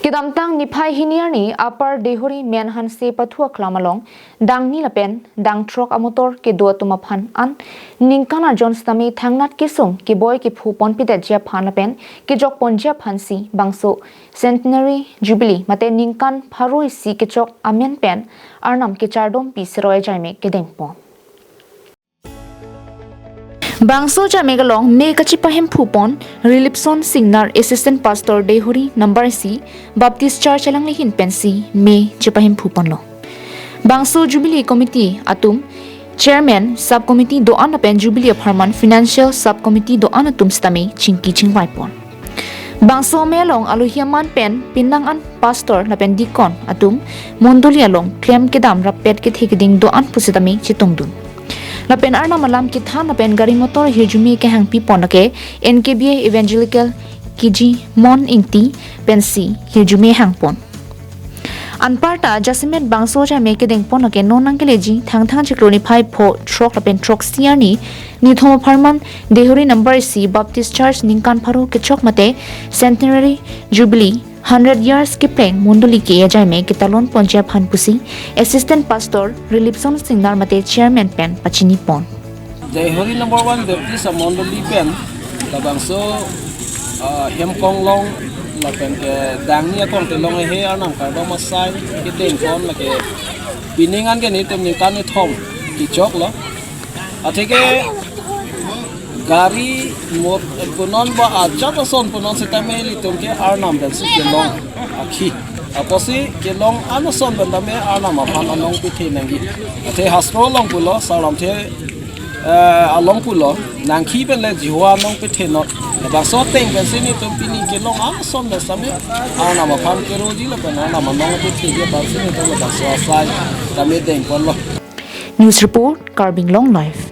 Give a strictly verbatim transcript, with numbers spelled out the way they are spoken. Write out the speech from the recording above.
Kedamtang niphai hini arni Upper Deihori Menhanse pathu aklam along dangni lapen dangthrok amotor kedo atum aphan an ningkan arjon sitame thangnat kesung keboi kephu ponpedetji aphan lapen kejok ponji aphansi bangso Centenary Jubilee mate ningkan pharo isi kechok amen pen Arnam kechardom pi sero ejaime kedengpon. Bangso ejaime along me kachipahemphu pon Rilipson Singnar, Assistant Pastor Deihori number isi Baptist Church alangli ahin pensi me chipahemphu ponlo. Bangso Jubilee Committee atum Chairman, Sub Committee do-an lapen Jubilee apharman Financial Sub Committee do-an atum sitame chingki chingvai pon. Bangso me along alohi aman pen pinang an pastor lapen deacon atum mondoli along klem kedam rapet kethe keding do-an pusitame chetongdun. Lapen Arnam alam kethan lapen gari motor hirjume kehangpi pon lake N K B A Evangelical K G Mon Ingti pensi hirjume hangpon. Anparta jasemet bangso ejaime kedengpon lake non nangkeleji Thangthang chiklo niphai pho throk lapen throksi arni nithom apharman Deihori number isi Baptist Church ningkan pharo kechok mate Centenary Jubilee hundred years kepleng mondoli ke ejaime ketalon ponji aphan pusi Assistant Pastor Rilipson Singnar mate Chairman pen pachini pon. Deihori number one Baptist amondoli pen labangso, ah, Hemkong along lapen ke dangni akong telong he Arnam kardom asai kedengpon lake pining an ke nitum ningkan nithom kechoklo. Atheke gari mot punon ba ajat ason punon sitame ilitum ke Arnam pensi kelong akhi. Apotsi kelong an ason pen tame Arnam aphan anong pithe nangji. Athe hastro along pulo, Sarlamthe, eh, along pulo, nangkhi pen le Jehovah anong pithenot. Bangso ateng pensi nitum pini kelong an ason pen tame Arnam aphan keroji lapen Arnam anong pitheji aphansi nitum bangso asai tame dengponlo. News report, Karbi Anglong Live.